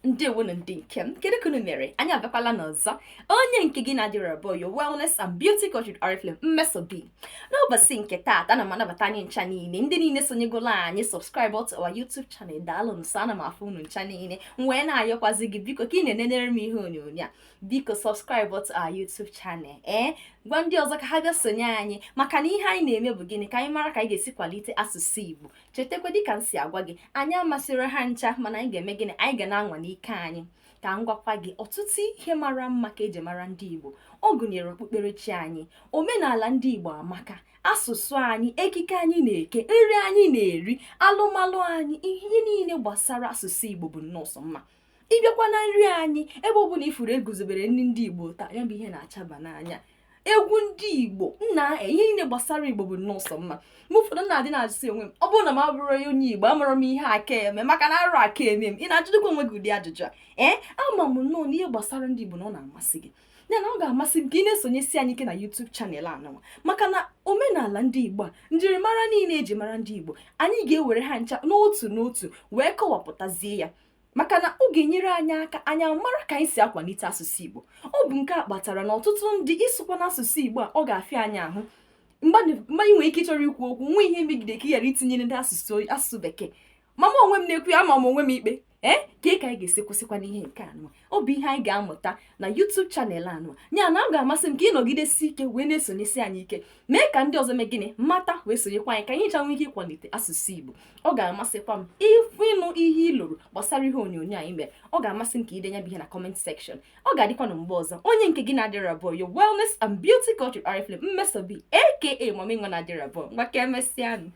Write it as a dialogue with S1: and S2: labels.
S1: Ndewonu ndị nke m, kedu ka unu mere? Anyị abịakwala n'ọzọ. Onye nke gị na-adịrị abụọ, your wellness and beauty coach with Oriflame, Mmeso B. N'ụbọchị nke taata, ana m anabata anyị ncha niile, ndị niile sonyegolo anyị, subscribe to our YouTube channel. Daalụ nso, ana m afụ unu ncha niile. M wee na-ayọkwazi gị, biko, ka ị na-enenere m ihe onyonyo a, biko subscribe to our YouTube channel. Ee, gwa ndị ọzọ ka ha bịa sonye anyị, maka na ihe anyị na-eme bụ gịnị? Ka anyị mara ka anyị ga-esi kwalite asụsụ Igbo. Chetakwa, dịka m si agwa gị, anyị amasịrị ha ncha, mana anyị ga-eme gịnị? Anyị ga na-anwa n'ike anyị. Ka m gwakwa gị, ọtụtụ ihe mara mma ka eji mara ndị Igbo. Ọ gụnyere okpukperechi anyị, omenala ndị Igbo amaka, asụsụ anyị, ekike anyị na-eke, nri anyị na-eri, alụmalụ anyị, ihe niile gbasara asụsụ Igbo bụ nnọọ sọ mma. Ịbịakwa na nri anyị, ebe ọbụla ifuru eguzobere nri ndị Igbo taa, ya bụ ihe na-achaba n'anya. Egwu ndị Igbo nna, ihe niile gbasara Igbo bụ nnọọ sọ mma. Mgbe ụfọdụ na-adị na-ajụsị onwe m, ọ bụrụ na m abụrụ onye Igbo, amụrụ m ihe aka eme, maka na arụ aka eme m. Ị na-ajụdịkwa onwe gị ụdị ajụjụ a? Ee, ama m nnọọ na ihe gbasara ndị Igbo na ọ na-amasị gị, ya na ọ ga-amasị m ka ị na-esonyesi anyị ike na YouTube channel anụnwa, maka na omenala ndị Igbo a, njirimara niile eji mara ndị Igbo, anyị ga-ewere ha ncha n'otu n'otu wee kọwapụtazie ya, maka na ọ ga-enyere anyị aka anyị amara ka anyị si akwalite asụsụ Igbo. Ọ bụ nke a kpatara na ọtụtụ ndị ịsụkwa n'asụsụ Igbo a, ọ ga-afịa anyị ahụ. Mgbe ị nwere ike ịchọrọ ikwu okwu, nwa ihe megide ka ị ghara itinye ndị asụsụ bekee. Mama onwe m na-ekwu ya, ama m onwe m ikpe. Ee, ka anyị ga-esi kwụsịkwa n'ihe nke anụ? Ọ bụ ihe anyị ga-amụta na YouTube channel anụ ya, na ọ ga-amasị m ka ị nọgidesi ike wee na-esonyesi anyị ike, mee ka ndị ọzọ mee gịnị? Mata wee sonyekwa anyị, ka anyị ncha nwee ike ịkwalite asụsụ Igbo. Ọ ga-amasịkwa m ịnụ ihe ị lụrụ gbasara ihe onyonyo anyị mere. Ọ ga-amasị m ka idenye bụ ihe na comment section. Ọ ga-adịkwa na mgbe ọzọ. Onye nke gị na-adịrị abụọ, your wellness and beauty coach with Oriflame, Mmeso B, aka Mami Nwa na-adịrị abụọ. Maka emesịanụ.